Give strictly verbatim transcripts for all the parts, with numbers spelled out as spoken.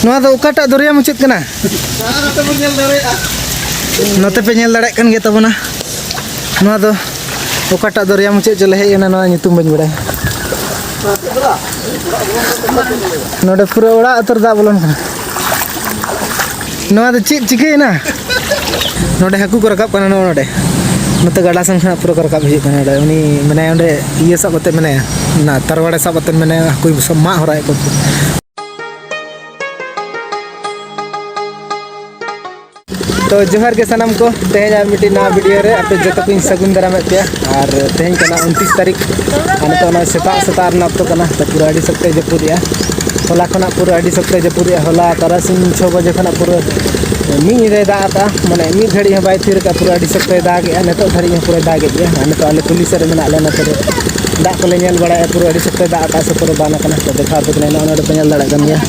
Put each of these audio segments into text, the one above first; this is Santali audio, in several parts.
ᱱᱚᱣᱟ ᱫᱚ ᱚᱠᱟᱴᱟᱜ ᱫᱚᱨᱭᱟ ᱢᱩᱪᱟᱹᱫ ᱠᱟᱱᱟ? ᱱᱚᱛᱮ ᱯᱮ ᱧᱮᱞ ᱫᱟᱲᱮᱭᱟᱜ ᱠᱟᱱ ᱜᱮᱭᱟ ᱛᱟᱵᱚᱱᱟ᱾ ᱱᱚᱣᱟ ᱫᱚ ᱚᱠᱟᱴᱟᱜ ᱫᱚᱨᱭᱟ ᱢᱩᱪᱟᱹᱫ ᱪᱚᱞᱮ ᱦᱮᱡ ᱮᱱᱟ, ᱱᱚᱣᱟ ᱧᱩᱛᱩᱢ ᱵᱟᱹᱧ ᱵᱟᱲᱟᱭᱟ᱾ ᱱᱚᱰᱮ ᱯᱩᱨᱟᱹ ᱚᱲᱟᱜ ᱩᱛᱟᱹᱨ ᱫᱟᱜ ᱵᱚᱞᱚᱱ ᱠᱟᱱᱟ᱾ ᱱᱚᱣᱟ ᱫᱚ ᱪᱮᱫ ᱪᱤᱠᱟᱹᱭᱮᱱᱟ? ᱱᱚᱰᱮ ᱦᱟᱹᱠᱩ ᱠᱚ ᱨᱟᱠᱟᱵ ᱠᱟᱱᱟ, ᱱᱚᱜᱼᱚ ᱱᱚᱰᱮ᱾ ᱱᱚᱛᱮ ᱜᱟᱰᱟ ᱥᱮᱱ ᱠᱷᱚᱱᱟᱜ ᱯᱩᱨᱟᱹ ᱠᱚ ᱨᱟᱠᱟᱵ ᱦᱤᱡᱩᱜ ᱠᱟᱱᱟ ᱱᱚᱰᱮ᱾ ᱩᱱᱤ ᱢᱮᱱᱟᱭᱟ ᱚᱸᱰᱮ, ᱤᱭᱟᱹ ᱥᱟᱵ ᱠᱟᱛᱮ ᱢᱮᱱᱟᱭᱟ, ᱚᱱᱟ ᱛᱟᱨᱣᱟᱲᱮ ᱥᱟᱵ ᱠᱟᱛᱮ ᱢᱮᱱᱟᱭᱟ, ᱦᱟᱹᱠᱩᱭ ᱥᱟᱵ ᱢᱟᱜ ᱦᱚᱨᱟᱭᱮᱫ ᱠᱚᱣᱟ᱾ ᱛᱚ ᱡᱚᱦᱟᱨ ᱜᱮ ᱥᱟᱱᱟᱢ ᱠᱚ, ᱛᱮᱦᱮᱧ ᱟᱨ ᱢᱤᱫᱴᱤᱡ ᱱᱟᱣᱟ ᱵᱷᱤᱰᱤᱭᱳ ᱨᱮ ᱟᱯᱮ ᱡᱚᱛᱚ ᱠᱚᱧ ᱥᱟᱹᱜᱩᱱ ᱫᱟᱨᱟᱢᱮᱫ ᱯᱮᱭᱟ᱾ ᱟᱨ ᱛᱮᱦᱮᱧ ᱠᱟᱱᱟ ᱩᱱᱛᱤᱥ ᱛᱟᱹᱨᱤᱠᱷ, ᱟᱨ ᱱᱤᱛᱚᱜ ᱚᱱᱟ ᱥᱮᱛᱟᱜ ᱥᱮᱛᱟᱜ ᱨᱮᱱᱟᱜ ᱚᱠᱛᱚ ᱠᱟᱱᱟ᱾ ᱛᱚ ᱯᱩᱨᱟᱹ ᱟᱹᱰᱤ ᱥᱚᱠᱛᱚᱭ ᱡᱟᱹᱯᱩᱫᱮᱜᱼᱟ᱾ ᱦᱚᱞᱟ ᱠᱷᱚᱱᱟᱜ ᱯᱩᱨᱟᱹ ᱟᱹᱰᱤ ᱥᱚᱠᱛᱚᱭ ᱡᱟᱹᱯᱩᱫᱮᱜᱼᱟ᱾ ᱦᱚᱞᱟ ᱛᱟᱨᱟᱥᱤᱧ ᱪᱷᱚ ᱵᱟᱡᱮ ᱠᱷᱚᱱᱟᱜ ᱯᱩᱨᱟᱹ ᱢᱤᱫ ᱧᱤᱫᱟᱹᱭ ᱫᱟᱜ ᱟᱠᱟᱫᱼᱟ, ᱢᱟᱱᱮ ᱢᱤᱫ ᱜᱷᱟᱹᱲᱤᱡ ᱦᱚᱸ ᱵᱟᱭ ᱛᱷᱤᱨ ᱟᱠᱟᱫᱼᱟ᱾ ᱯᱩᱨᱟᱹ ᱟᱹᱰᱤ ᱥᱚᱠᱛᱚᱭ ᱫᱟᱜᱮᱜᱼᱟ, ᱱᱤᱛᱚᱜ ᱫᱷᱟᱹᱨᱤᱡ ᱦᱚᱸ ᱯᱩᱨᱟᱹ ᱫᱟᱜᱮᱫ ᱜᱮᱭᱟ᱾ ᱟᱨ ᱱᱤᱛᱚᱜ ᱟᱞᱮ ᱠᱩᱞᱦᱤ ᱥᱮᱫ ᱨᱮ ᱢᱮᱱᱟᱜ ᱞᱮᱭᱟ, ᱱᱚᱛᱮ ᱨᱮ ᱫᱟᱜ ᱠᱚᱞᱮ ᱧᱮᱞ ᱵᱟᱲᱟᱭᱮᱫᱼᱟ᱾ ᱯᱩᱨᱟᱹ ᱟᱹᱰᱤ ᱥᱚᱠᱛᱚᱭ ᱫᱟᱜ ᱟᱠᱟᱫᱼᱟ ᱥᱮ ᱯᱩᱨᱟᱹ ᱵᱟᱱ ᱟᱠᱟᱱᱟ᱾ ᱛᱚ ᱫᱮᱠᱷᱟᱣ ᱟᱯᱮ ᱠᱟᱹᱱᱟᱹᱧ, ᱱᱚᱜᱼᱚ ᱱᱚᱰᱮ ᱯᱮ ᱧᱮᱞ ᱫᱟᱲᱮᱭᱟᱜ ᱠᱟᱱ ᱜᱮᱭᱟ᱾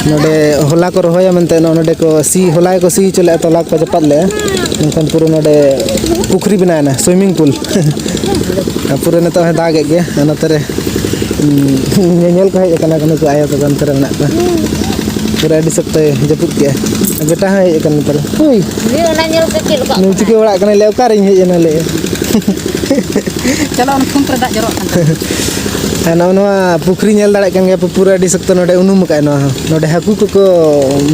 ᱱᱚᱰᱮ ᱦᱚᱞᱟ ᱠᱚ ᱨᱚᱦᱚᱭᱟ ᱢᱮᱱᱛᱮ, ᱱᱚᱜᱼᱚ ᱱᱚᱰᱮ ᱠᱚ ᱥᱤ, ᱦᱚᱞᱟ ᱜᱮᱠᱚ ᱥᱤ ᱦᱚᱪᱚ ᱞᱮᱫᱼᱟ, ᱛᱚᱞᱟ ᱠᱚ ᱪᱟᱯᱟᱫ ᱞᱮᱫᱼᱟ, ᱢᱮᱱᱠᱷᱟᱱ ᱯᱩᱨᱟᱹ ᱱᱚᱰᱮ ᱯᱩᱠᱷᱨᱤ ᱵᱮᱱᱟᱣ ᱮᱱᱟ, ᱥᱩᱭᱢᱤᱝ ᱯᱩᱞ᱾ ᱟᱨ ᱯᱩᱨᱟᱹ ᱱᱤᱛᱚᱜ ᱦᱚᱸᱭ ᱫᱟᱜᱮᱫ ᱜᱮᱭᱟ᱾ ᱟᱨ ᱱᱚᱛᱮ ᱨᱮ, ᱩᱸ, ᱧᱮᱧᱮᱞ ᱠᱚ ᱦᱮᱡ ᱟᱠᱟᱱᱟ ᱱᱩᱠᱩ ᱟᱭᱳ ᱛᱟᱠᱚ, ᱱᱚᱛᱮ ᱨᱮ ᱢᱮᱱᱟᱜ ᱠᱚᱣᱟ᱾ ᱯᱩᱨᱟᱹ ᱟᱹᱰᱤ ᱥᱚᱠᱛᱚᱭ ᱡᱟᱹᱯᱩᱫ ᱠᱮᱜᱼᱟ᱾ ᱟᱨ ᱵᱮᱴᱟ ᱦᱚᱸᱭ ᱦᱮᱡ ᱟᱠᱟᱱᱟ ᱱᱚᱛᱮ ᱨᱮ᱾ ᱦᱳᱭ᱾ ᱩᱱᱤ ᱚᱱᱟ ᱧᱮᱞ ᱛᱮ ᱪᱮᱫ ᱞᱮᱠᱟ ᱱᱩᱭ ᱪᱤᱠᱟᱹ ᱵᱟᱲᱟᱜ ᱠᱟᱱᱟᱭ, ᱞᱟᱹᱭᱟ, "ᱚᱠᱟᱨᱤᱧ ᱦᱮᱡ ᱮᱱᱟ?" ᱞᱟᱹᱭᱟ᱾ ᱪᱚᱞᱚ, ᱚᱱᱟ ᱯᱷᱳᱱ ᱠᱚᱨᱮ ᱫᱟᱜ ᱡᱚᱨᱚᱜ ᱠᱟᱱ ᱛᱟᱢᱟ᱾ ᱟᱨ ᱱᱚᱜᱼᱚ ᱱᱚᱣᱟ ᱯᱩᱠᱷᱨᱤ ᱧᱮᱞ ᱫᱟᱲᱮᱭᱟᱜ ᱠᱟᱱ ᱜᱮᱭᱟ ᱯᱮ, ᱯᱩᱨᱟᱹ ᱟᱹᱰᱤ ᱥᱚᱠᱛᱚ ᱱᱚᱰᱮ ᱩᱱᱩᱢ ᱟᱠᱟᱫᱼᱟᱭ ᱱᱚᱣᱟ ᱦᱚᱸ᱾ ᱱᱚᱰᱮ ᱦᱟᱹᱠᱩ ᱠᱚᱠᱚ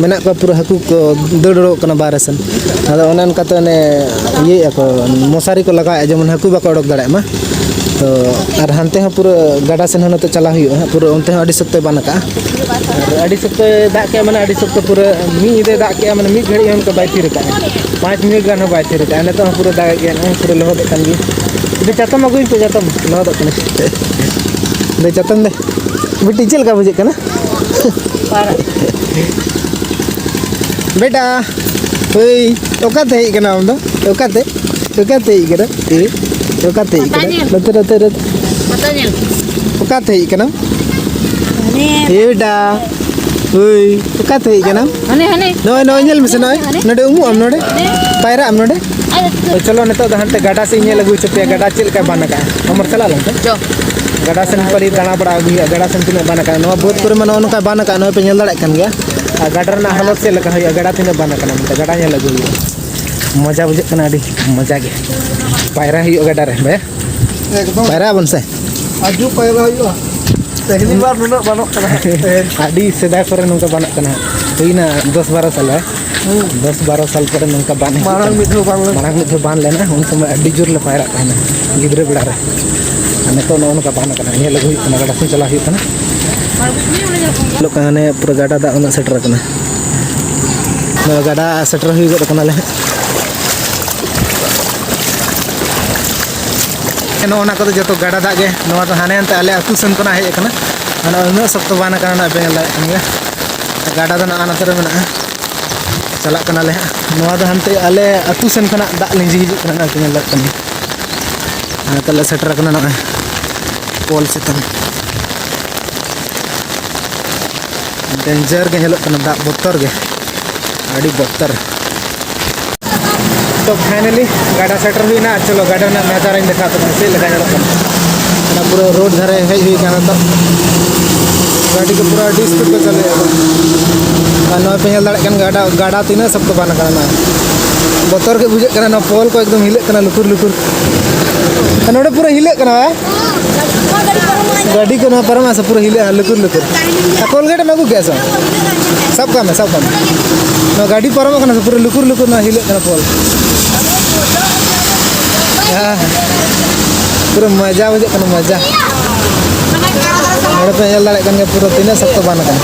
ᱢᱮᱱᱟᱜ ᱠᱚᱣᱟ, ᱯᱩᱨᱟᱹ ᱦᱟᱹᱠᱩ ᱠᱚ ᱫᱟᱹᱲ ᱩᱰᱩᱠᱚᱜ ᱠᱟᱱᱟ ᱵᱟᱦᱨᱮ ᱥᱮᱱ᱾ ᱟᱫᱚ ᱚᱱᱮ ᱚᱱᱠᱟᱛᱮ ᱚᱱᱮ ᱤᱭᱟᱹᱭᱮᱫᱼᱟ ᱠᱚ, ᱢᱚᱥᱟᱨᱤ ᱠᱚ ᱞᱟᱜᱟᱣᱮᱫᱼᱟ, ᱡᱮᱢᱚᱱ ᱦᱟᱹᱠᱩ ᱵᱟᱠᱚ ᱚᱰᱚᱠ ᱫᱟᱲᱮᱭᱟᱜ ᱢᱟ᱾ ᱛᱚ ᱟᱨ ᱦᱟᱱᱛᱮ ᱦᱚᱸ ᱯᱩᱨᱟᱹ ᱜᱟᱰᱟ ᱥᱮᱱ ᱦᱚᱸ ᱱᱚᱛᱮ ᱪᱟᱞᱟᱣ ᱦᱩᱭᱩᱜᱼᱟ ᱦᱟᱸᱜ, ᱯᱩᱨᱟᱹ ᱚᱱᱛᱮ ᱦᱚᱸ ᱟᱹᱰᱤ ᱥᱚᱠᱛᱚᱭ ᱵᱟᱱ ᱟᱠᱟᱜᱼᱟ᱾ ᱟᱨ ᱟᱹᱰᱤ ᱥᱚᱠᱛᱚᱭ ᱫᱟᱜ ᱠᱮᱜᱼᱟ, ᱢᱟᱱᱮ ᱟᱹᱰᱤ ᱥᱚᱠᱛᱚ ᱯᱩᱨᱟᱹ ᱢᱤᱫ ᱧᱤᱫᱟᱹᱭ ᱫᱟᱜ ᱠᱮᱜᱼᱟ, ᱢᱟᱱᱮ ᱢᱤᱫ ᱜᱷᱟᱹᱲᱤᱡ ᱦᱚᱸ ᱚᱱᱠᱟ ᱵᱟᱭ ᱛᱷᱤᱨ ᱟᱠᱟᱜᱼᱟ, ᱯᱟᱸᱪ ᱢᱤᱱᱤᱴ ᱜᱟᱱ ᱦᱚᱸ ᱵᱟᱭ ᱛᱷᱤᱨ ᱟᱠᱟᱜᱼᱟ᱾ ᱱᱤᱛᱚᱜ ᱦᱚᱸ ᱯᱩᱨᱟᱹ ᱫᱟᱜᱮᱫ ᱜᱮᱭᱟ, ᱱᱚᱜᱼᱚᱭ ᱯᱩᱨᱟᱹ ᱞᱚᱦᱚᱫᱚᱜ ᱠᱟᱱ ᱜᱮᱭᱟ᱾ ᱫᱮ ᱪᱟᱛᱚᱢ ᱟᱹᱜᱩᱭ ᱯᱮ, ᱪᱟᱛᱚᱢ ᱞᱚᱦᱚᱫᱚᱜ ᱠᱟᱱᱟ᱾ ᱫᱮ ᱪᱟᱛᱚᱢ ᱫᱮ, ᱵᱤᱴᱤ ᱪᱮᱫ ᱞᱮᱠᱟ ᱵᱩᱡᱷᱟᱹᱜ ᱠᱟᱱᱟ? ᱵᱮᱴᱟ, ᱦᱳᱭ, ᱚᱠᱟᱛᱮ ᱦᱮᱡ ᱠᱟᱱᱟ ᱟᱢ ᱫᱚ? ᱚᱠᱟᱛᱮ? ᱚᱠᱟᱛᱮ ᱦᱮᱡ ᱠᱟᱱᱟ? ᱮ, ᱚᱠᱟᱛᱮ ᱦᱮᱡ ᱯᱟᱛᱟ ᱠᱟᱱᱟ? ᱧᱮᱞ᱾ ᱱᱚᱛᱮ, ᱱᱚᱛᱮ, ᱱᱚᱛᱮ᱾ ᱯᱟᱛᱟ ᱧᱮᱞ᱾ ᱚᱠᱟᱛᱮ ᱦᱮᱡ ᱠᱟᱱᱟᱢ? ᱦᱟᱱᱮ᱾ ᱮ ᱵᱮᱴᱟ, ᱦᱳᱭ, ᱚᱠᱟᱛᱮ ᱦᱮᱡ ᱠᱟᱱᱟᱢ? ᱦᱟᱱᱮ, ᱦᱟᱱᱮ᱾ ᱱᱚᱜᱼᱚᱭ, ᱱᱚᱜᱼᱚᱭ ᱧᱮᱞ ᱢᱮᱥᱮ, ᱱᱚᱜᱼᱚᱭ᱾ ᱦᱟᱱᱮ᱾ ᱱᱚᱰᱮ ᱩᱢᱩᱜ ᱟᱢ ᱱᱚᱰᱮ? ᱦᱟᱱᱮ᱾ ᱯᱟᱭᱨᱟᱜ ᱟᱢ ᱱᱚᱰᱮ? ᱟᱨ ᱛᱚ ᱪᱚᱞᱚ, ᱱᱤᱛᱚᱜ ᱫᱚ ᱦᱟᱱᱛᱮ ᱜᱟᱰᱟ ᱥᱮᱫ ᱤᱧ ᱧᱮᱞ ᱟᱹᱜᱩ ᱦᱚᱪᱚ ᱯᱮᱭᱟ, ᱜᱟᱰᱟ ᱪᱮᱫ ᱞᱮᱠᱟ ᱵᱟᱱ ᱟᱠᱟᱜᱼᱟ᱾ ᱟᱢᱟᱨ ᱪᱟᱞᱟᱜ ᱞᱮᱱ ᱛᱮ᱾ ᱪᱚ᱾ ᱜᱟᱰᱟ ᱥᱮᱱ ᱯᱟᱞᱮ ᱫᱟᱬᱟ ᱵᱟᱲᱟ ᱟᱹᱜᱩ ᱦᱩᱭᱩᱜᱼᱟ, ᱜᱟᱰᱟ ᱥᱮᱱ ᱛᱤᱱᱟᱹᱜ ᱵᱟᱱ ᱟᱠᱟᱜᱼᱟ᱾ ᱱᱚᱣᱟ ᱵᱟᱹᱫᱽ ᱠᱚᱨᱮ ᱢᱟ ᱱᱚᱜᱼᱚ ᱱᱚᱝᱠᱟ ᱵᱟᱱ ᱟᱠᱟᱜᱼᱟ, ᱱᱚᱜᱼᱚᱭ ᱯᱮ ᱧᱮᱞ ᱫᱟᱲᱮᱭᱟᱜ ᱠᱟᱱ ᱜᱮᱭᱟ᱾ ᱟᱨ ᱜᱟᱰᱟ ᱨᱮᱱᱟᱜ ᱦᱟᱞᱚᱛ ᱪᱮᱫ ᱞᱮᱠᱟ ᱦᱩᱭᱩᱜᱼᱟ, ᱜᱟᱰᱟ ᱛᱤᱱᱟᱹᱜ ᱵᱟᱱ ᱟᱠᱟᱱᱟ, ᱢᱮᱱᱛᱮ ᱜᱟᱰᱟ ᱧᱮᱞ ᱟᱹᱜᱩ ᱦᱩᱭᱩᱜᱼᱟ᱾ ᱢᱚᱡᱟ ᱵᱩᱡᱷᱟᱹᱜ ᱠᱟᱱᱟ, ᱟᱹᱰᱤ ᱢᱚᱡᱟ ᱜᱮ᱾ ᱯᱟᱭᱨᱟ ᱦᱩᱭᱩᱜᱼᱟ ᱜᱟᱰᱟ ᱨᱮ, ᱵᱷᱟᱭᱟ᱾ ᱮᱠᱫᱚᱢ᱾ ᱯᱟᱭᱨᱟᱜ ᱟᱵᱚᱱ ᱥᱮ? ᱟᱹᱰᱤ ᱯᱟᱭᱨᱟ ᱦᱩᱭᱩᱜᱼᱟ᱾ ᱛᱮᱦᱮᱧ ᱵᱟᱨ ᱱᱩᱱᱟᱹᱜ ᱵᱟᱹᱱᱩᱜ ᱠᱟᱱᱟ᱾ ᱟᱹᱰᱤ ᱥᱮᱫᱟᱭ ᱠᱚᱨᱮ ᱱᱚᱝᱠᱟ ᱵᱟᱱᱚᱜ ᱠᱟᱱᱟ, ᱦᱩᱭᱱᱟ ᱫᱚᱥ ᱵᱟᱨᱚ ᱥᱟᱞ, ᱦᱮᱸ? ᱦᱩᱸ᱾ ᱫᱚᱥ ᱵᱟᱨᱚ ᱥᱟᱞ ᱯᱚᱨᱮ ᱱᱚᱝᱠᱟ ᱵᱟᱱ ᱦᱤᱡᱩᱜ ᱢᱟᱲᱟᱝ ᱠᱟᱱᱟ᱾ ᱢᱤᱫ ᱫᱷᱟᱣ ᱵᱟᱝ ᱞᱮᱱᱟ᱾ ᱢᱟᱲᱟᱝ ᱢᱤᱫ ᱫᱷᱟᱣ ᱵᱟᱱ ᱞᱮᱱᱟ, ᱩᱱ ᱥᱚᱢᱚᱭ ᱟᱹᱰᱤ ᱡᱳᱨ ᱞᱮ ᱯᱟᱭᱨᱟᱜ ᱛᱟᱦᱮᱱᱟ ᱜᱤᱫᱽᱨᱟᱹ ᱵᱮᱲᱟ ᱨᱮ᱾ ᱟᱨ ᱱᱤᱛᱚᱜ ᱱᱚᱜᱼᱚ ᱱᱚᱝᱠᱟ ᱵᱟᱱ ᱟᱠᱟᱱᱟ, ᱧᱮᱞ ᱟᱹᱜᱩ ᱦᱩᱭᱩᱜ ᱠᱟᱱᱟ, ᱜᱟᱰᱟ ᱥᱮᱱ ᱪᱟᱞᱟᱜ ᱦᱩᱭᱩᱜ ᱠᱟᱱᱟ᱾ ᱧᱮᱞᱚᱜ ᱠᱟᱱᱟ ᱦᱟᱱᱮ ᱯᱩᱨᱟᱹ ᱜᱟᱰᱟ ᱫᱟᱜ ᱩᱱᱟᱹᱜ ᱥᱮᱴᱮᱨ ᱟᱠᱟᱱᱟ᱾ ᱱᱚᱣᱟ ᱜᱟᱰᱟ ᱥᱮᱴᱮᱨ ᱦᱩᱭ ᱜᱚᱫ ᱟᱠᱟᱱᱟᱞᱮ ᱦᱟᱸᱜ᱾ ᱱᱚᱜᱼᱚ ᱱᱟ ᱠᱚᱫᱚ ᱡᱚᱛᱚ ᱜᱟᱰᱟ ᱫᱟᱜ ᱜᱮ᱾ ᱱᱚᱣᱟ ᱫᱚ ᱦᱟᱱᱮ ᱦᱟᱱᱛᱮ ᱟᱞᱮ ᱟᱹᱛᱩ ᱥᱮᱱ ᱠᱷᱚᱱᱟᱜ ᱦᱮᱡ ᱟᱠᱟᱱᱟ᱾ ᱚᱱᱟ ᱩᱱᱟᱹᱜ ᱥᱚᱠᱛᱚ ᱵᱟᱱ ᱟᱠᱟᱱᱟ, ᱚᱱᱟ ᱯᱮ ᱧᱮᱞ ᱫᱟᱲᱮᱭᱟᱜ ᱠᱟᱱ ᱜᱮᱭᱟ᱾ ᱜᱟᱰᱟ ᱫᱚ ᱱᱚᱜᱼᱚ ᱱᱚᱛᱮ ᱨᱮ ᱢᱮᱱᱟᱜᱼᱟ᱾ ᱪᱟᱞᱟᱜ ᱠᱟᱱᱟᱞᱮ ᱦᱟᱸᱜ᱾ ᱱᱚᱣᱟ ᱫᱚ ᱦᱟᱱᱛᱮ ᱟᱞᱮ ᱟᱹᱛᱩ ᱥᱮᱱ ᱠᱷᱚᱱᱟᱜ ᱫᱟᱜ ᱞᱤᱸᱡᱤ ᱦᱤᱡᱩᱜ ᱠᱟᱱᱟ, ᱚᱱᱟ ᱯᱮ ᱧᱮᱞ ᱫᱟᱲᱮᱭᱟᱜ ᱠᱟᱱ ᱜᱮᱭᱟ᱾ ᱟᱨ ᱱᱤᱛᱚᱜ ᱞᱮ ᱥᱮᱴᱮᱨ ᱟᱠᱟᱱᱟ ᱱᱚᱜᱼᱚᱭ ᱯᱳᱞ ᱪᱮᱛᱟᱱ᱾ ᱰᱮᱧᱡᱟᱨ ᱜᱮ ᱧᱮᱞᱚᱜ ᱠᱟᱱᱟ, ᱫᱟᱜ ᱵᱚᱛᱚᱨ ᱜᱮ, ᱟᱹᱰᱤ ᱵᱚᱛᱚᱨ᱾ ᱛᱚ, finally ᱜᱟᱰᱟ ᱥᱮᱴᱮᱨ ᱦᱩᱭᱱᱟ᱾ ᱟᱨ ᱪᱚᱞᱚ, ᱜᱟᱰᱟ ᱨᱮᱱᱟᱜ ᱱᱟᱡᱟᱨᱟᱧ ᱫᱮᱠᱷᱟᱣ ᱛᱟᱵᱚᱱᱟ, ᱪᱮᱫ ᱞᱮᱠᱟ ᱧᱮᱞᱚᱜ ᱠᱟᱱᱟ᱾ ᱚᱱᱟ ᱯᱩᱨᱟᱹ ᱨᱳᱰ ᱫᱷᱟᱨᱮ ᱦᱮᱡ ᱦᱩᱭ ᱠᱟᱱᱟ ᱱᱤᱛᱚᱜ᱾ ᱜᱟᱹᱰᱤ ᱠᱚ ᱯᱩᱨᱟᱹ ᱟᱹᱰᱤ speed ᱠᱚ ᱪᱟᱹᱞᱩᱭᱮᱫᱟ᱾ ᱟᱨ ᱱᱚᱜᱼᱚᱭ ᱯᱮ ᱧᱮᱞ ᱫᱟᱲᱮᱭᱟᱜ ᱠᱟᱱ, ᱜᱟᱰᱟ, ᱜᱟᱰᱟ ᱛᱤᱱᱟᱹᱜ ᱥᱚᱠᱛᱚ ᱵᱟᱱ ᱟᱠᱟᱱᱟ ᱱᱚᱣᱟ᱾ ᱵᱚᱛᱚᱨ ᱜᱮ ᱵᱩᱡᱷᱟᱹᱜ ᱠᱟᱱᱟ, ᱱᱚᱣᱟ ᱯᱳᱞ ᱠᱚ ᱮᱠᱫᱚᱢ ᱦᱤᱞᱟᱹᱜ ᱠᱟᱱᱟ, ᱞᱩᱠᱩᱨ ᱞᱩᱠᱩᱨ᱾ ᱟᱨ ᱱᱚᱰᱮ ᱯᱩᱨᱟᱹ ᱦᱤᱞᱟᱹᱜ ᱠᱟᱱᱟ, ᱦᱮᱸ? ᱜᱟᱹᱰᱤ ᱠᱚ ᱱᱚᱣᱟ ᱯᱟᱨᱚᱢᱚᱜᱼᱟ ᱥᱮ ᱯᱩᱨᱟᱹ ᱦᱤᱞᱟᱹᱜᱼᱟ, ᱞᱩᱠᱩᱨ ᱞᱩᱠᱩᱨ᱾ ᱟᱨ ᱠᱳᱞᱜᱮᱴ ᱮᱢ ᱟᱹᱜᱩ ᱠᱮᱜᱼᱟ ᱥᱮ ᱵᱟᱝ? ᱥᱟᱵ ᱠᱟᱜ ᱢᱮ, ᱥᱟᱵ ᱠᱟᱜ ᱢᱮ᱾ ᱱᱚᱣᱟ ᱜᱟᱹᱰᱤ ᱯᱟᱨᱚᱢᱚᱜ ᱠᱟᱱᱟ ᱥᱮ ᱯᱩᱨᱟᱹ ᱞᱩᱠᱩᱨ ᱞᱩᱠᱩᱨ ᱱᱚᱣᱟ ᱦᱤᱞᱟᱹᱜ ᱠᱟᱱᱟ ᱯᱳᱞ᱾ ᱦᱮᱸ, ᱦᱮᱸ᱾ ᱯᱩᱨᱟᱹ ᱢᱚᱡᱟ ᱵᱩᱡᱷᱟᱹᱜ ᱠᱟᱱᱟ, ᱢᱚᱡᱟ᱾ ᱱᱚᱰᱮ ᱯᱮ ᱧᱮᱞ ᱫᱟᱲᱮᱭᱟᱜ ᱠᱟᱱ ᱜᱮᱭᱟ, ᱯᱩᱨᱟᱹ ᱛᱤᱱᱟᱹᱜ ᱥᱚᱠᱛᱚ ᱵᱟᱱ ᱟᱠᱟᱱᱟ᱾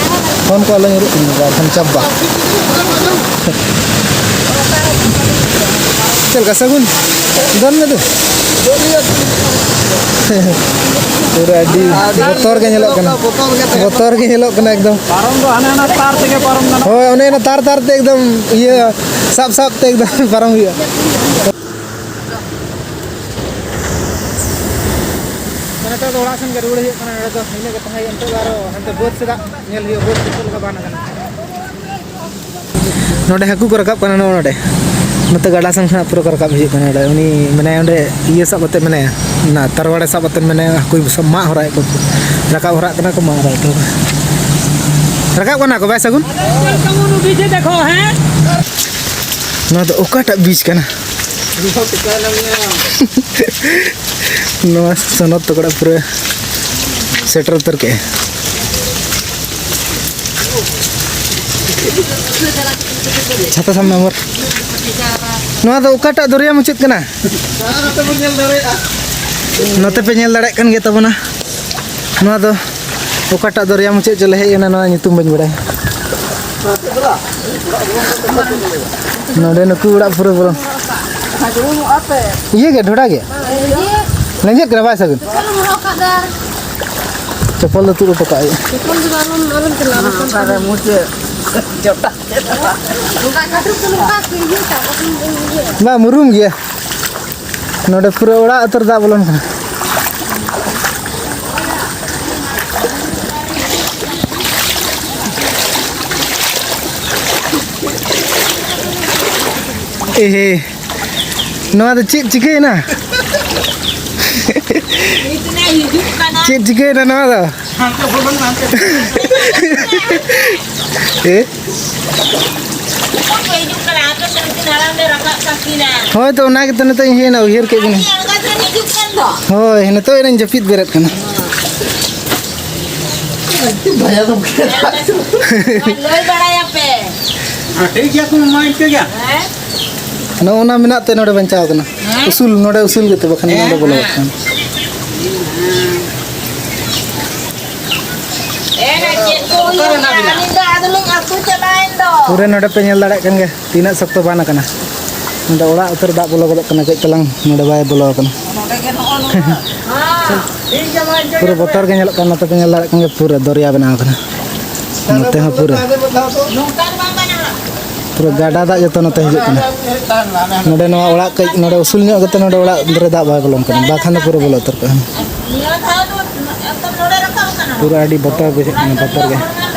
ᱯᱷᱳᱱ ᱠᱚ ᱟᱞᱚ ᱧᱩᱨᱩᱜ ᱛᱤᱧᱟ, ᱵᱟᱠᱷᱟᱱ ᱪᱟᱵᱟ᱾ ᱪᱮᱫ ᱞᱮᱠᱟ ᱥᱟᱹᱜᱩᱱ? ᱫᱚᱱ ᱢᱮ ᱫᱩ᱾ ᱯᱩᱨᱟᱹ ᱟᱹᱰᱤ ᱵᱚᱛᱚᱨ ᱜᱮ ᱧᱮᱞᱚᱜ ᱠᱟᱱᱟ᱾ ᱵᱚᱛᱚᱨ ᱜᱮ ᱧᱮᱞᱚᱜ ᱠᱟᱱᱟ ᱮᱠᱫᱚᱢ᱾ ᱯᱟᱨᱚᱢ ᱫᱚ ᱦᱟᱱᱮ ᱦᱟᱱᱟ ᱛᱟᱨ ᱛᱮᱜᱮ ᱯᱟᱨᱚᱢ ᱜᱟᱱᱚᱜᱼᱟ᱾ ᱦᱳᱭ, ᱚᱱᱮ ᱚᱱᱟ ᱛᱟᱨ ᱛᱟᱨ ᱛᱮ ᱮᱠᱫᱚᱢ ᱤᱭᱟᱹ ᱥᱟᱵ ᱥᱟᱵ ᱛᱮ ᱮᱠᱫᱚᱢ ᱯᱟᱨᱚᱢ ᱦᱩᱭᱩᱜᱼᱟ᱾ ᱱᱤᱛᱚᱜ ᱫᱚ ᱚᱲᱟᱜ ᱥᱮᱱ ᱜᱮ ᱨᱩᱣᱟᱹᱲ ᱦᱩᱭᱩᱜ ᱠᱟᱱᱟ᱾ ᱱᱚᱰᱮ ᱫᱚ ᱤᱱᱟᱹᱜ ᱜᱮ ᱛᱟᱦᱮᱸ ᱦᱩᱭᱩᱜᱼᱟ᱾ ᱱᱤᱛᱚᱜ ᱫᱚ ᱟᱨᱚ ᱦᱟᱱᱛᱮ ᱵᱟᱹᱫᱽ ᱥᱮᱫᱟᱜ ᱧᱮᱞ ᱦᱩᱭᱩᱜᱼᱟ, ᱵᱟᱹᱫᱽ ᱥᱮᱫ ᱪᱮᱫ ᱞᱮᱠᱟ ᱵᱟᱱ ᱟᱠᱟᱱᱟ᱾ ᱱᱚᱰᱮ ᱦᱟᱹᱠᱩ ᱠᱚ ᱨᱟᱠᱟᱵ ᱠᱟᱱᱟ, ᱱᱚᱜᱼᱚ ᱱᱚᱰᱮ᱾ ᱱᱚᱛᱮ ᱜᱟᱰᱟ ᱥᱮᱱ ᱠᱷᱚᱱᱟᱜ ᱯᱩᱨᱟᱹ ᱠᱚ ᱨᱟᱠᱟᱵ ᱦᱤᱡᱩᱜ ᱠᱟᱱᱟ᱾ ᱱᱚᱰᱮ ᱩᱱᱤ ᱢᱮᱱᱟᱭᱟ, ᱚᱸᱰᱮ ᱤᱭᱟᱹ ᱥᱟᱵ ᱠᱟᱛᱮ ᱢᱮᱱᱟᱭᱟ, ᱚᱱᱟ ᱛᱟᱨᱣᱟᱲᱮ ᱥᱟᱵ ᱠᱟᱛᱮ ᱢᱮᱱᱟᱭᱟ, ᱦᱟᱹᱠᱩᱭ ᱥᱟᱵ, ᱢᱟᱜ ᱦᱚᱨᱟᱭᱮᱫ ᱠᱚᱣᱟ ᱠᱚ, ᱨᱟᱠᱟᱵ ᱦᱚᱨᱟᱜ ᱠᱟᱱᱟ ᱠᱚ, ᱢᱟᱜ ᱦᱚᱨᱟᱭᱮᱫ ᱠᱚᱣᱟ ᱠᱚ᱾ ᱨᱟᱠᱟᱵ ᱠᱟᱱᱟ ᱠᱚ, ᱵᱟᱭ ᱥᱟᱹᱜᱩᱱ? ᱱᱚᱣᱟ ᱫᱚ ᱚᱠᱟᱴᱟᱜ ᱵᱤᱪ ᱠᱟᱱᱟ? ᱱᱚᱣᱟ ᱥᱚᱱᱚᱛ ᱛᱟᱠᱚᱲᱟ ᱯᱩᱨᱟᱹ ᱥᱮᱴᱮᱨ ᱩᱛᱟᱹᱨ ᱠᱮᱜᱼᱟ᱾ ᱪᱷᱟᱛᱟ ᱥᱟᱵ ᱢᱮ, ᱟᱢᱚᱨ᱾ ᱱᱚᱣᱟ ᱫᱚ ᱚᱠᱟᱴᱟᱜ ᱫᱚᱨᱭᱟ ᱢᱩᱪᱟᱹᱫ ᱠᱟᱱᱟ? ᱱᱚᱛᱮ ᱯᱮ ᱧᱮᱞ ᱫᱟᱲᱮᱭᱟᱜ ᱠᱟᱱ ᱜᱮᱭᱟ ᱛᱟᱵᱚᱱᱟ᱾ ᱱᱚᱣᱟ ᱫᱚ ᱚᱠᱟᱴᱟᱜ ᱫᱚᱨᱭᱟ ᱢᱩᱪᱟᱹᱫ ᱪᱚᱞᱮ ᱦᱮᱡ ᱮᱱᱟ, ᱱᱚᱣᱟ ᱧᱩᱛᱩᱢ ᱵᱟᱹᱧ ᱵᱟᱲᱟᱭᱟ᱾ ᱱᱚᱰᱮ ᱱᱩᱠᱩ ᱚᱲᱟᱜ ᱯᱩᱨᱟᱹ ᱵᱚᱞᱚ᱾ ᱤᱭᱟᱹ ᱜᱮ, ᱰᱷᱚᱰᱟ ᱜᱮ᱾ ᱞᱮᱸᱡᱮᱫ ᱠᱟᱱᱟ, ᱵᱟᱭ ᱥᱟᱹᱜᱩᱱ᱾ ᱪᱚᱯᱚᱞ ᱫᱚ ᱛᱩᱫ ᱦᱚᱴᱚ ᱠᱟᱜ ᱦᱩᱭᱩᱜᱼᱟ᱾ ᱪᱚᱯᱚᱞ ᱫᱚ ᱟᱞᱚᱢ, ᱟᱞᱚᱢ ᱪᱟᱞᱟᱜᱼᱟ᱾ ᱚᱠᱟᱨᱮ ᱢᱩᱪᱟᱹᱫ? ᱡᱚᱴᱟ᱾ ᱱᱚᱝᱠᱟ ᱠᱟᱹᱴᱩᱵ ᱠᱚ ᱱᱚᱝᱠᱟ ᱠᱚ ᱤᱭᱟᱹ ᱠᱟᱜᱼᱟ, ᱵᱟᱠᱷᱟᱱ ᱫᱚ ᱤᱭᱟᱹ᱾ ᱵᱟᱝ, ᱢᱩᱨᱩᱢ ᱜᱮᱭᱟ᱾ ᱱᱚᱰᱮ ᱯᱩᱨᱟᱹ ᱚᱲᱟᱜ ᱩᱛᱟᱹᱨ ᱫᱟᱜ ᱵᱚᱞᱚᱱ ᱠᱟᱱᱟ᱾ ᱮᱦᱮ, ᱱᱚᱣᱟ ᱫᱚ ᱪᱮᱫ ᱪᱤᱠᱟᱹᱭᱮᱱᱟ? ᱪᱮᱫ ᱪᱤᱠᱟᱹᱭᱮᱱᱟ ᱱᱚᱣᱟ ᱫᱚ? ᱮ? ᱦᱳᱭ, ᱛᱚ ᱚᱱᱟ ᱜᱮᱛᱚ ᱱᱤᱛᱚᱜ ᱤᱧ ᱦᱮᱡ ᱮᱱᱟ, ᱩᱭᱦᱟᱹᱨ ᱠᱮᱫ ᱜᱤᱧ᱾ ᱦᱳᱭ, ᱱᱤᱛᱚᱜ ᱮᱱᱟᱧ ᱡᱟᱹᱯᱤᱫ ᱵᱮᱨᱮᱫ ᱠᱟᱱᱟ᱾ ᱞᱟᱹᱭ ᱵᱟᱲᱟᱭᱟᱯᱮ᱾ ᱴᱷᱤᱠ ᱜᱮᱭᱟ, ᱠᱳᱱᱳ ᱢᱟ ᱤᱱᱠᱟᱹ ᱜᱮᱭᱟ᱾ ᱦᱮᱸ? ᱱᱚᱜᱼᱚ ᱱᱟ ᱢᱮᱱᱟᱜ ᱛᱮ ᱱᱚᱰᱮ ᱵᱟᱧᱪᱟᱣ ᱠᱟᱱᱟ᱾ ᱦᱮᱸ? ᱩᱥᱩᱞ, ᱱᱚᱰᱮ ᱩᱥᱩᱞ ᱜᱮᱛᱮ, ᱵᱟᱠᱷᱟᱱ ᱱᱚᱰᱮ ᱵᱚᱞᱚ ᱠᱟᱱᱟ᱾ ᱮᱱᱟ ᱪᱮᱫ ᱠᱚ ᱦᱩᱭᱩᱜ ᱠᱟᱱᱟ? ᱟᱹᱞᱤᱧ ᱫᱚ ᱟᱫᱚᱞᱤᱧ ᱟᱹᱛᱩ ᱪᱟᱞᱟᱣᱮᱱ ᱫᱚ᱾ ᱯᱩᱨᱟᱹ ᱱᱚᱰᱮ ᱯᱮ ᱧᱮᱞ ᱫᱟᱲᱮᱭᱟᱜ ᱠᱟᱱ ᱜᱮᱭᱟ, ᱛᱤᱱᱟᱹᱜ ᱥᱚᱠᱛᱚ ᱵᱟᱱ ᱟᱠᱟᱱᱟ᱾ ᱱᱚᱰᱮ ᱚᱲᱟᱜ ᱩᱛᱟᱹᱨ ᱫᱟᱜ ᱵᱚᱞᱚ ᱜᱚᱫᱚᱜ ᱠᱟᱱᱟ, ᱠᱟᱹᱡ ᱛᱟᱞᱟᱝ ᱱᱚᱰᱮ ᱵᱟᱭ ᱵᱚᱞᱚ ᱟᱠᱟᱱᱟ᱾ ᱱᱚᱰᱮ ᱜᱮ ᱱᱚᱜᱼᱚ ᱱᱚᱣᱟ᱾ ᱯᱩᱨᱟᱹ ᱵᱚᱛᱚᱨ ᱜᱮ ᱧᱮᱞᱚᱜ ᱠᱟᱱᱟ, ᱱᱚᱛᱮ ᱯᱮ ᱧᱮᱞ ᱫᱟᱲᱮᱭᱟᱜ ᱠᱟᱱ ᱜᱮᱭᱟ, ᱯᱩᱨᱟᱹ ᱫᱚᱨᱭᱟ ᱵᱮᱱᱟᱣ ᱟᱠᱟᱱᱟ᱾ ᱱᱚᱛᱮ ᱦᱚᱸ ᱯᱩᱨᱟᱹ, ᱯᱩᱨᱟᱹ ᱜᱟᱰᱟ ᱫᱟᱜ ᱡᱚᱛᱚ ᱱᱚᱛᱮ ᱦᱤᱡᱩᱜ ᱠᱟᱱᱟ᱾ ᱱᱚᱰᱮ ᱱᱚᱣᱟ ᱚᱲᱟᱜ ᱠᱟᱹᱡ ᱱᱚᱰᱮ ᱩᱥᱩᱞ ᱧᱚᱜ ᱠᱟᱛᱮ ᱱᱚᱰᱮ ᱚᱲᱟᱜ ᱨᱮ ᱫᱟᱜ ᱵᱟᱭ ᱵᱚᱞᱚᱱ ᱠᱟᱱᱟ, ᱵᱟᱠᱷᱟᱱ ᱫᱚ ᱯᱩᱨᱟᱹ ᱵᱚᱞᱚ ᱩᱛᱟᱹᱨ ᱠᱚᱜᱼᱟ᱾ ᱯᱩᱨᱟᱹ ᱟᱹᱰᱤ ᱵᱚᱛᱚᱨ ᱵᱩᱡᱷᱟᱹᱜ ᱠᱟᱱᱟ, ᱵᱚᱛᱚᱨ ᱜᱮ᱾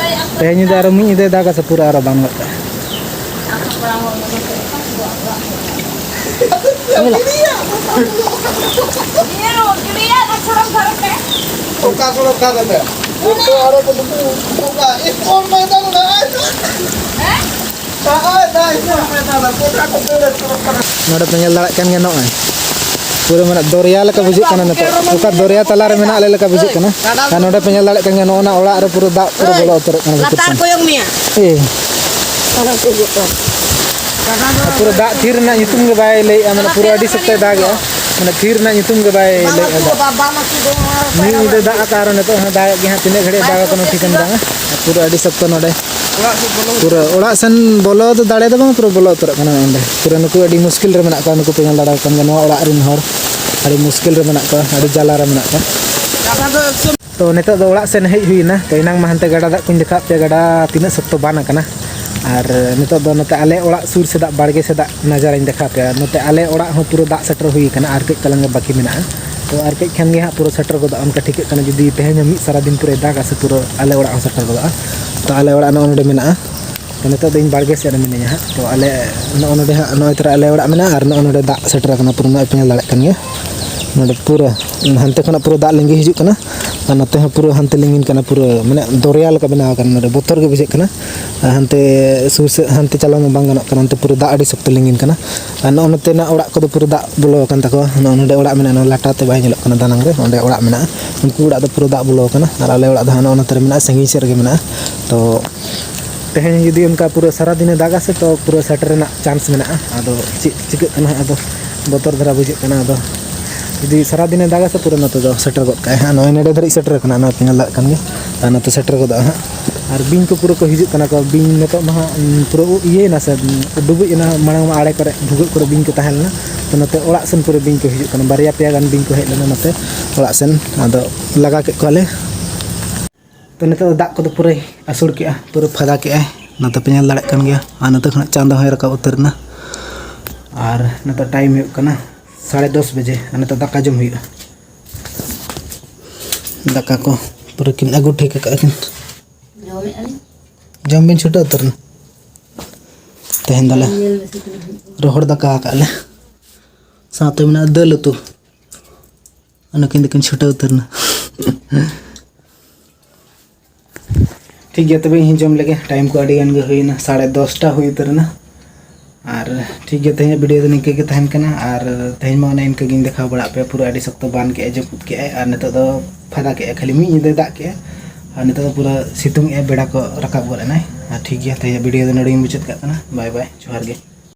ᱛᱮᱦᱮᱧ ᱧᱤᱫᱟᱹ ᱟᱨᱚ ᱢᱤᱫ ᱧᱤᱫᱟᱹᱭ ᱫᱟᱜᱟ ᱥᱮ ᱯᱩᱨᱟᱹ ᱟᱨᱚ ᱵᱟᱱ ᱜᱚᱫ ᱠᱟᱜᱼᱟ᱾ ᱚᱠᱟ ᱥᱚᱲᱚᱠ ᱠᱟᱱ ᱛᱟᱯᱮᱭᱟ? ᱱᱚᱰᱮ ᱯᱮ ᱧᱮᱞ ᱫᱟᱲᱮᱭᱟᱜ ᱠᱟᱱ ᱜᱮᱭᱟ, ᱱᱚᱜᱼᱚᱭ ᱯᱩᱨᱟᱹ ᱢᱟᱱᱮ ᱫᱚᱨᱭᱟ ᱞᱮᱠᱟ ᱵᱩᱡᱷᱟᱹᱜ ᱠᱟᱱᱟ ᱱᱤᱛᱚᱜ᱾ ᱚᱠᱟ ᱫᱚᱨᱭᱟ ᱛᱟᱞᱟ ᱨᱮ ᱢᱮᱱᱟᱜ ᱞᱮ ᱞᱮᱠᱟ ᱵᱩᱡᱷᱟᱹᱜ ᱠᱟᱱᱟ᱾ ᱟᱨ ᱱᱚᱰᱮ ᱯᱮ ᱧᱮᱞ ᱫᱟᱲᱮᱭᱟᱜ ᱠᱟᱱ ᱜᱮᱭᱟ, ᱱᱚᱜᱼᱚ ᱱᱟ ᱚᱲᱟᱜ ᱨᱮ ᱯᱩᱨᱟᱹ ᱫᱟᱜ ᱯᱩᱨᱟᱹ ᱵᱚᱞᱚ ᱩᱛᱟᱹᱨᱚᱜ ᱠᱟᱱᱟ ᱵᱷᱤᱛᱤᱨ ᱞᱟᱛᱟᱨ ᱥᱮᱱ᱾ ᱠᱚᱭᱚᱜ ᱢᱮᱭᱟ᱾ ᱮ, ᱯᱩᱨᱟᱹ ᱫᱟᱜ ᱛᱷᱤᱨ ᱨᱮᱱᱟᱜ ᱧᱩᱛᱩᱢ ᱜᱮ ᱵᱟᱭ ᱞᱟᱹᱭᱮᱜᱼᱟ, ᱢᱟᱱᱮ ᱯᱩᱨᱟᱹ ᱟᱹᱰᱤ ᱥᱚᱠᱛᱚᱭ ᱫᱟᱜᱮᱜᱼᱟ, ᱢᱟᱱᱮ ᱛᱷᱤᱨ ᱨᱮᱱᱟᱜ ᱧᱩᱛᱩᱢ ᱜᱮ ᱵᱟᱭ ᱞᱟᱹᱭᱮᱜᱼᱟ ᱫᱟᱜ᱾ ᱢᱤᱫ ᱧᱤᱫᱟᱹ ᱫᱟᱜ ᱟᱠᱟᱫ ᱟᱨ ᱱᱤᱛᱚᱜ ᱦᱚᱸ ᱫᱟᱜ ᱮᱫ ᱜᱮ ᱦᱟᱸᱜ, ᱛᱤᱱᱟᱹᱜ ᱜᱷᱟᱹᱲᱤᱡ ᱫᱟᱜᱟ ᱠᱳᱱᱳ ᱴᱷᱤᱠᱟᱹᱱ ᱵᱟᱝᱟ᱾ ᱯᱩᱨᱟᱹ ᱟᱹᱰᱤ ᱥᱚᱠᱛᱚ ᱱᱚᱰᱮ, ᱯᱩᱨᱟᱹ ᱚᱲᱟᱜ ᱥᱮᱱ ᱵᱚᱞᱚ ᱫᱚ ᱫᱟᱲᱮ ᱫᱚ ᱵᱟᱝ, ᱯᱩᱨᱟᱹ ᱵᱚᱞᱚ ᱩᱛᱟᱹᱨᱚᱜ ᱠᱟᱱᱟ ᱱᱚᱜᱼᱚᱭ ᱱᱚᱰᱮ᱾ ᱯᱩᱨᱟᱹ ᱱᱩᱠᱩ ᱟᱹᱰᱤ ᱢᱩᱥᱠᱤᱞ ᱨᱮ ᱢᱮᱱᱟᱜ ᱠᱚᱣᱟ, ᱱᱩᱠᱩ ᱯᱮ ᱧᱮᱞ ᱫᱟᱲᱮᱭᱟᱠᱚ ᱠᱟᱱ ᱜᱮᱭᱟ, ᱱᱚᱣᱟ ᱚᱲᱟᱜ ᱨᱮᱱ ᱦᱚᱲ ᱟᱹᱰᱤ ᱢᱩᱥᱠᱤᱞ ᱨᱮ ᱢᱮᱱᱟᱜ ᱠᱚᱣᱟ, ᱟᱹᱰᱤ ᱡᱟᱞᱟ ᱨᱮ ᱢᱮᱱᱟᱜ ᱠᱚᱣᱟ᱾ ᱛᱚ ᱱᱤᱛᱚᱜ ᱫᱚ ᱚᱲᱟᱜ ᱥᱮᱱ ᱦᱮᱡ ᱦᱩᱭᱱᱟ᱾ ᱛᱚ ᱮᱱᱟᱝ ᱢᱟ ᱦᱟᱱᱛᱮ ᱜᱟᱰᱟ ᱫᱟᱜ ᱠᱚᱧ ᱫᱮᱠᱷᱟᱣᱟᱫ ᱯᱮᱭᱟ, ᱜᱟᱰᱟ ᱛᱤᱱᱟᱹᱜ ᱥᱚᱠᱛᱚ ᱵᱟᱱ ᱟᱠᱟᱱᱟ᱾ ᱟᱨ ᱱᱤᱛᱚᱜ ᱫᱚ ᱱᱚᱛᱮ ᱟᱞᱮ ᱚᱲᱟᱜ ᱥᱩᱨ ᱥᱮᱫᱟᱜ ᱵᱟᱲᱜᱮ ᱥᱮᱫᱟᱜ ᱱᱟᱡᱟᱨᱟᱧ ᱫᱮᱠᱷᱟᱣ ᱯᱮᱭᱟ᱾ ᱱᱚᱛᱮ ᱟᱞᱮ ᱚᱲᱟᱜ ᱦᱚᱸ ᱯᱩᱨᱟᱹ ᱫᱟᱜ ᱥᱮᱴᱮᱨ ᱦᱩᱭ ᱟᱠᱟᱱᱟ, ᱟᱨ ᱠᱟᱹᱡ ᱛᱟᱞᱟᱝ ᱜᱮ ᱵᱟᱹᱠᱤ ᱢᱮᱱᱟᱜᱼᱟ᱾ ᱛᱚ ᱟᱨ ᱠᱟᱹᱡ ᱠᱷᱟᱱ ᱜᱮ ᱦᱟᱸᱜ ᱯᱩᱨᱟᱹ ᱥᱮᱴᱮᱨ ᱜᱚᱫᱚᱜᱼᱟ᱾ ᱚᱱᱠᱟ ᱴᱷᱤᱠᱟᱹᱜ ᱠᱟᱱᱟ ᱡᱩᱫᱤ ᱛᱮᱦᱮᱧ ᱦᱚᱸ ᱢᱤᱫ ᱥᱟᱨᱟ ᱫᱤᱱ ᱯᱩᱨᱟᱹᱭ ᱫᱟᱜᱟ ᱥᱮ ᱯᱩᱨᱟᱹ ᱟᱞᱮ ᱚᱲᱟᱜ ᱦᱚᱸ ᱥᱮᱴᱮᱨ ᱜᱚᱫᱚᱜᱼᱟ᱾ ᱛᱚ ᱟᱞᱮ ᱚᱲᱟᱜ ᱱᱚᱜᱼᱚ ᱱᱚᱰᱮ ᱢᱮᱱᱟᱜᱼᱟ᱾ ᱛᱚ ᱱᱤᱛᱚᱜ ᱫᱚ ᱤᱧ ᱵᱟᱲᱜᱮ ᱥᱮᱫ ᱨᱮ ᱢᱤᱱᱟᱹᱧᱟ ᱦᱟᱸᱜ᱾ ᱛᱚ ᱟᱞᱮ ᱱᱚᱜᱼᱚ ᱱᱚᱰᱮ ᱦᱟᱸᱜ, ᱱᱚᱜᱼᱚᱭ ᱛᱚᱨᱟ ᱟᱞᱮ ᱚᱲᱟᱜ ᱢᱮᱱᱟᱜᱼᱟ ᱟᱨ ᱱᱚᱜᱼᱚ ᱱᱚᱰᱮ ᱫᱟᱜ ᱥᱮᱴᱮᱨ ᱟᱠᱟᱱᱟ, ᱯᱩᱨᱟᱹ ᱱᱚᱜᱼᱚᱭ ᱯᱮ ᱧᱮᱞ ᱫᱟᱲᱮᱭᱟᱜ ᱠᱟᱱ ᱜᱮᱭᱟ᱾ ᱱᱚᱰᱮ ᱯᱩᱨᱟᱹ ᱦᱟᱱᱛᱮ ᱠᱷᱚᱱᱟᱜ ᱯᱩᱨᱟᱹ ᱫᱟᱜ ᱞᱤᱸᱜᱤ ᱦᱤᱡᱩᱜ ᱠᱟᱱᱟ ᱟᱨ ᱱᱚᱛᱮ ᱦᱚᱸ ᱯᱩᱨᱟᱹ ᱦᱟᱱᱛᱮ ᱞᱤᱸᱜᱤᱱ ᱠᱟᱱᱟ, ᱯᱩᱨᱟᱹ ᱢᱟᱱᱮ ᱫᱚᱨᱭᱟ ᱞᱮᱠᱟ ᱵᱮᱱᱟᱣ ᱟᱠᱟᱱᱟ᱾ ᱱᱚᱰᱮ ᱵᱚᱛᱚᱨ ᱜᱮ ᱵᱩᱡᱷᱟᱹᱜ ᱠᱟᱱᱟ᱾ ᱟᱨ ᱦᱟᱱᱛᱮ ᱥᱩᱨ ᱥᱮᱫ ᱦᱟᱱᱛᱮ ᱪᱟᱞᱟᱣ ᱢᱟ ᱵᱟᱝ ᱜᱟᱱᱚᱜ ᱠᱟᱱᱟ, ᱚᱱᱛᱮ ᱯᱩᱨᱟᱹ ᱫᱟᱜ ᱟᱹᱰᱤ ᱥᱚᱠᱛᱚ ᱞᱤᱸᱜᱤᱱ ᱠᱟᱱᱟ᱾ ᱟᱨ ᱱᱚᱜᱼᱚ ᱱᱚᱛᱮᱱᱟᱜ ᱚᱲᱟᱜ ᱠᱚᱫᱚ ᱯᱩᱨᱟᱹ ᱫᱟᱜ ᱵᱚᱞᱚ ᱟᱠᱟᱱ ᱛᱟᱠᱚᱣᱟ᱾ ᱱᱚᱜᱼᱚ ᱱᱚᱰᱮ ᱚᱲᱟᱜ ᱢᱮᱱᱟᱜᱼᱟ, ᱱᱚᱣᱟ ᱞᱟᱴᱟ ᱛᱮ ᱵᱟᱭ ᱧᱮᱞᱚᱜ ᱠᱟᱱᱟ, ᱫᱟᱱᱟᱝ ᱨᱮ ᱚᱸᱰᱮ ᱚᱲᱟᱜ ᱢᱮᱱᱟᱜᱼᱟ᱾ ᱩᱱᱠᱩ ᱚᱲᱟᱜ ᱫᱚ ᱯᱩᱨᱟᱹ ᱫᱟᱜ ᱵᱚᱞᱚ ᱟᱠᱟᱱᱟ ᱟᱨ ᱟᱞᱮ ᱚᱲᱟᱜ ᱫᱚ ᱦᱟᱸᱜ ᱱᱚᱜᱼᱚ ᱱᱚᱛᱮ ᱨᱮ ᱢᱮᱱᱟᱜᱼᱟ, ᱥᱟᱺᱜᱤᱧ ᱥᱮᱫ ᱨᱮᱜᱮ ᱢᱮᱱᱟᱜᱼᱟ᱾ ᱛᱚ ᱛᱮᱦᱮᱧ ᱡᱩᱫᱤ ᱚᱱᱠᱟ ᱯᱩᱨᱟᱹ ᱥᱟᱨᱟᱫᱤᱱᱮ ᱫᱟᱜᱟ ᱥᱮ, ᱛᱚ ᱯᱩᱨᱟᱹ ᱥᱮᱴᱮᱨ ᱨᱮᱱᱟᱜ ᱪᱟᱱᱥ ᱢᱮᱱᱟᱜᱼᱟ᱾ ᱟᱫᱚ ᱪᱮᱫ ᱪᱤᱠᱟᱹᱜ ᱠᱟᱱᱟ ᱦᱟᱸᱜ, ᱟᱫᱚ ᱵᱚᱛᱚᱨ ᱫᱷᱟᱨᱟ ᱵᱩᱡᱷᱟᱹᱜ ᱠᱟᱱᱟ᱾ ᱟᱫᱚ ᱡᱩᱫᱤ ᱥᱟᱨᱟᱫᱤᱱᱮ ᱫᱟᱜᱟ ᱥᱮ, ᱯᱩᱨᱟᱹ ᱱᱚᱛᱮ ᱫᱚ ᱥᱮᱴᱮᱨ ᱜᱚᱫ ᱠᱟᱜᱼᱟᱭ ᱦᱟᱸᱜ᱾ ᱱᱚᱜᱼᱚᱭ ᱱᱚᱰᱮ ᱫᱷᱟᱹᱨᱤᱡ ᱥᱮᱴᱮᱨ ᱟᱠᱟᱱᱟ, ᱱᱚᱣᱟ ᱯᱮ ᱧᱮᱞ ᱫᱟᱲᱮᱭᱟᱜ ᱠᱟᱱ ᱜᱮᱭᱟ᱾ ᱟᱨ ᱱᱚᱛᱮ ᱥᱮᱴᱮᱨ ᱜᱚᱫᱚᱜᱼᱟ ᱦᱟᱸᱜ᱾ ᱟᱨ ᱵᱤᱧ ᱠᱚ ᱯᱩᱨᱟᱹ ᱠᱚ ᱦᱤᱡᱩᱜ ᱠᱟᱱᱟ ᱠᱚ᱾ ᱵᱤᱧ ᱱᱤᱛᱚᱜ ᱢᱟ ᱦᱟᱸᱜ, ᱩᱸ, ᱯᱩᱨᱟᱹ ᱩ-, ᱤᱭᱟᱹᱭᱮᱱᱟ ᱥᱮ, ᱩᱸ, ᱰᱩᱵᱩᱡ ᱮᱱᱟ᱾ ᱢᱟᱲᱟᱝ ᱢᱟ ᱟᱲᱮ ᱠᱚᱨᱮ, ᱵᱷᱩᱜᱟᱹᱜ ᱠᱚᱨᱮ ᱵᱤᱧ ᱠᱚ ᱛᱟᱦᱮᱸ ᱞᱮᱱᱟ᱾ ᱛᱚ ᱱᱚᱛᱮ ᱚᱲᱟᱜ ᱥᱮᱱ ᱯᱩᱨᱟᱹ ᱵᱤᱧ ᱠᱚ ᱦᱤᱡᱩᱜ ᱠᱟᱱᱟ᱾ ᱵᱟᱨᱭᱟ ᱯᱮᱭᱟ ᱜᱟᱱ ᱵᱤᱧ ᱠᱚ ᱦᱮᱡ ᱞᱮᱱᱟ ᱱᱚᱛᱮ ᱚᱲᱟᱜ ᱥᱮᱱ᱾ ᱟᱫᱚ ᱞᱟᱜᱟ ᱠᱮᱫ ᱠᱚᱣᱟᱞᱮ᱾ ᱛᱚ ᱱᱤᱛᱚᱜ ᱫᱚ ᱫᱟᱜ ᱠᱚᱫᱚ ᱯᱩᱨᱟᱹᱭ ᱟᱹᱥᱩᱲ ᱠᱮᱜᱼᱟ, ᱯᱩᱨᱟᱹ ᱯᱷᱟᱫᱟ ᱠᱮᱜᱼᱟᱭ᱾ ᱱᱚᱛᱮ ᱯᱮ ᱧᱮᱞ ᱫᱟᱲᱮᱭᱟᱜ ᱠᱟᱱ ᱜᱮᱭᱟ᱾ ᱟᱨ ᱱᱚᱛᱮ ᱠᱷᱚᱱᱟᱜ ᱪᱟᱸᱫᱚ ᱦᱚᱸᱭ ᱨᱟᱠᱟᱵ ᱩᱛᱟᱹᱨ ᱮᱱᱟ᱾ ᱟᱨ ᱱᱤᱛᱚᱜ ᱴᱟᱭᱤᱢ ᱦᱩᱭᱩᱜ ᱠᱟᱱᱟ ᱥᱟᱲᱮ ᱫᱚᱥ ᱵᱟᱡᱮ᱾ ᱟᱨ ᱱᱤᱛᱚᱜ ᱫᱟᱠᱟ ᱡᱚᱢ ᱦᱩᱭᱩᱜᱼᱟ᱾ ᱫᱟᱠᱟ ᱠᱚ ᱯᱩᱨᱟᱹ ᱠᱤᱱ ᱟᱹᱜᱩ ᱴᱷᱤᱠ ᱟᱠᱟᱫᱼᱟ ᱠᱤᱱ᱾ ᱡᱚᱢᱮᱫᱼᱟ ᱞᱤᱧ᱾ ᱡᱚᱢ ᱵᱤᱱ ᱪᱷᱩᱴᱟᱹᱣ ᱩᱛᱟᱹᱨ ᱮᱱᱟ᱾ ᱛᱮᱦᱮᱧ ᱫᱚᱞᱮ ᱧᱮᱞ ᱢᱮᱥᱮ ᱛᱤᱱᱟᱹᱜ ᱦᱩᱭᱩᱜ ᱠᱟᱱᱟ᱾ ᱨᱚᱦᱚᱲ ᱫᱟᱠᱟ ᱟᱠᱟᱫᱼᱟ ᱞᱮ, ᱥᱟᱶᱛᱮ ᱢᱮᱱᱟᱜᱼᱟ ᱫᱟᱹᱞ ᱩᱛᱩ᱾ ᱟᱨ ᱱᱩᱠᱤᱱ ᱫᱚᱠᱤᱱ ᱪᱷᱩᱴᱟᱹᱣ ᱩᱛᱟᱹᱨ ᱮᱱᱟ᱾ ᱴᱷᱤᱠ ᱜᱮᱭᱟ, ᱛᱚᱵᱮ ᱤᱧ ᱡᱚᱢ ᱞᱮᱜᱮ, ᱴᱟᱭᱤᱢ ᱠᱚ ᱟᱹᱰᱤ ᱜᱟᱱ ᱜᱮ ᱦᱩᱭᱱᱟ, ᱥᱟᱲᱮ ᱫᱚᱥᱴᱟ ᱦᱩᱭ ᱩᱛᱟᱹᱨ ᱮᱱᱟ᱾ ᱟᱨ ᱴᱷᱤᱠ ᱜᱮᱭᱟ, ᱛᱮᱦᱮᱧᱟᱜ ᱵᱷᱤᱰᱤᱭᱳ ᱫᱚ ᱱᱤᱝᱠᱟᱹ ᱜᱮ ᱛᱟᱦᱮᱱ ᱠᱟᱱᱟ᱾ ᱟᱨ ᱛᱮᱦᱮᱧ ᱢᱟ ᱚᱱᱮ ᱤᱱᱠᱟᱹ ᱜᱤᱧ ᱫᱮᱠᱷᱟᱣ ᱵᱟᱲᱟᱜ ᱯᱮ, ᱯᱩᱨᱟᱹ ᱟᱹᱰᱤ ᱥᱚᱠᱛᱚ ᱵᱟᱱ ᱠᱮᱜᱼᱟᱭ, ᱡᱟᱹᱯᱩᱫ ᱠᱮᱜᱼᱟᱭ, ᱟᱨ ᱱᱤᱛᱚᱜ ᱫᱚ ᱯᱷᱟᱫᱟ ᱠᱮᱜᱼᱟᱭ, ᱠᱷᱟᱹᱞᱤ ᱢᱤᱫ ᱧᱤᱫᱟᱹ ᱫᱟᱜ ᱠᱮᱜᱼᱟᱭ᱾ ᱟᱨ ᱱᱤᱛᱚᱜ ᱫᱚ ᱯᱩᱨᱟᱹ ᱥᱤᱛᱩᱝ ᱮᱜᱼᱟᱭ, ᱵᱮᱲᱟ ᱠᱚ ᱨᱟᱠᱟᱵ ᱜᱚᱫ ᱮᱱᱟᱭ᱾ ᱟᱨ ᱴᱷᱤᱠ ᱜᱮᱭᱟ, ᱛᱮᱦᱮᱧᱟᱜ ᱵᱷᱤᱰᱤᱭᱳ ᱫᱚ ᱱᱚᱰᱮ ᱜᱤᱧ ᱢᱩᱪᱟᱹᱫ ᱠᱟᱜ ᱠᱟᱱᱟ᱾ ᱵᱟᱭ ᱵᱟᱭ, ᱡᱚᱦᱟᱨ ᱜᱮ᱾